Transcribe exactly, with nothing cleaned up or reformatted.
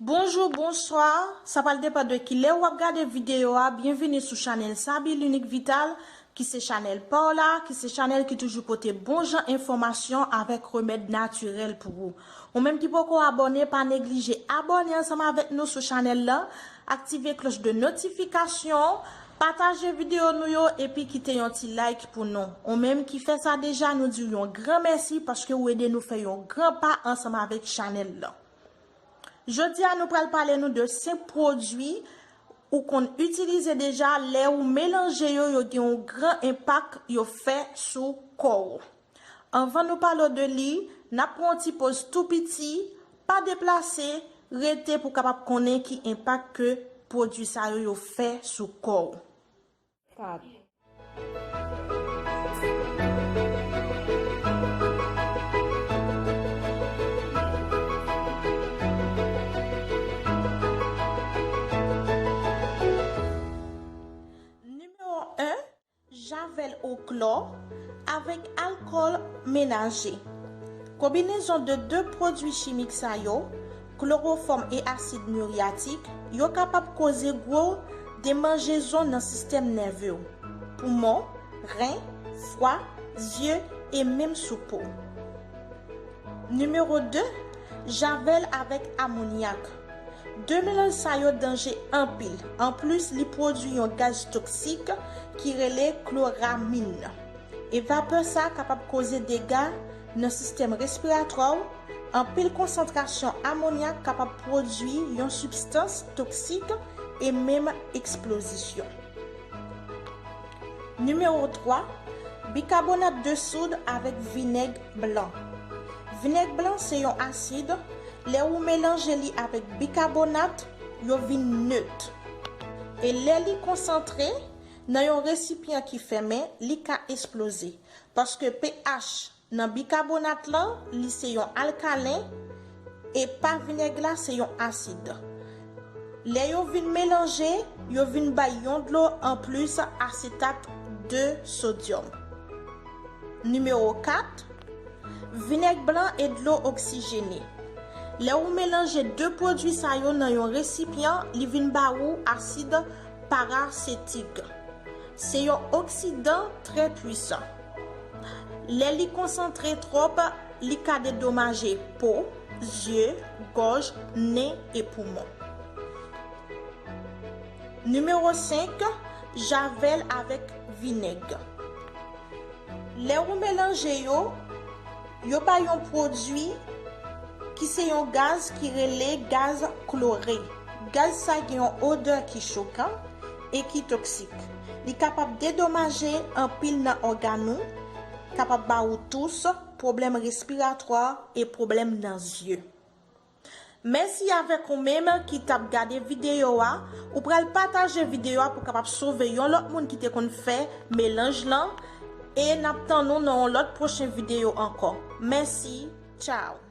Bonjou, bonswa. Sa pral depann de kilè w ap gade videyo a. Byenvini sou chanèl Sabi L'Unique Vital, ki se chanèl pa w la, ki se chanèl ki toujou pote bon jan enfòmasyon avèk remèd natirèl pou ou. Ou menm ki poko abòne, pa neglije abòne ansanm avèk nou sou chanèl lan, aktive klòch de notifikasyon, pataje videyo nou yo epi kite yon ti like pou nou. Ou menm ki fè sa deja, nou di w yon gran mèsi paske ou ede nou fè yon gran pa ansanm avèk chanèl lan. Jodi a, nou pral pale nou de senp pwodui ou konn itilize deja, lè ou melanje yo, yo gen yon gran enpak yo fè sou kò w. Anvan nou pale w de li, n ap pran yon ti poz tou piti, pa deplase, rete pou w kapab konnen ki enpak ke pwodui sa yo, yo fè sou kò w. Start. Nimewo en, Javel o klò avèk alkòl menaje. Konbinezon de de pwodui chimik sa yo, klowofòm e asid miryatik, yo kapab koze gwo demanjezon nan sistèm nève w, poumon, ren, fwa, zye e menm sou po. Nimewo de, Javel avèk amonyak. De melanj sa yo danje anpil. Anplis, li pwodui yon gaz toksik ki rele kloramin. E vapè sa kapab koze dega nan sistèm respiratwa w. Anpil konsantrasyon amonyak kapab pwodui yon sibstans toksik e menm eksplozisyon. Nimewo twa, bikabonat de soud avèk vinèg blan. Vinèg blan se yon asid, lè ou melanje li avèk bikabonat, yo vin net. E lè li konsantre nan yon resipyan ki fèmen, li ka esploze, paske pH nan bikabonat lan, li se yon alkalen, e pa vinèg la se yon asid. Lè yo vin melanje, yo vin bay yon dlo anplis, asetat de sodyòm. Nimewo kat, vinèg blan e dlo oksijene. Lè ou melanje de pwodui sa yo nan yon resipyan, li vin ba ou asid parasetik. Se yon oksidan trè pwisan. Lè li konsantre twòp, li ka dedomaje po, zye, gòj, nen e poumon. Nimewo senk, Javel avèk vinèg. Lè ou melanje yo, yo bay yon pwodui ki se yon gaz ki rele gaz klore. Gaz sa gen yon odè ki chokan e ki toksik. Li kapab dedomaje anpil nan ògàn ou, kapab ba ou tous, pwoblèm respiratwa e pwoblèm nan zye. Mèsi avèk ou menm ki t ap gade videyo a. Ou pral pataje videyo a pou kapab sove yon lòt moun ki te konn fè melanj lan. E n ap tann ou nan yon lòt pwochen videyo ankò. Mèsi. Tchao.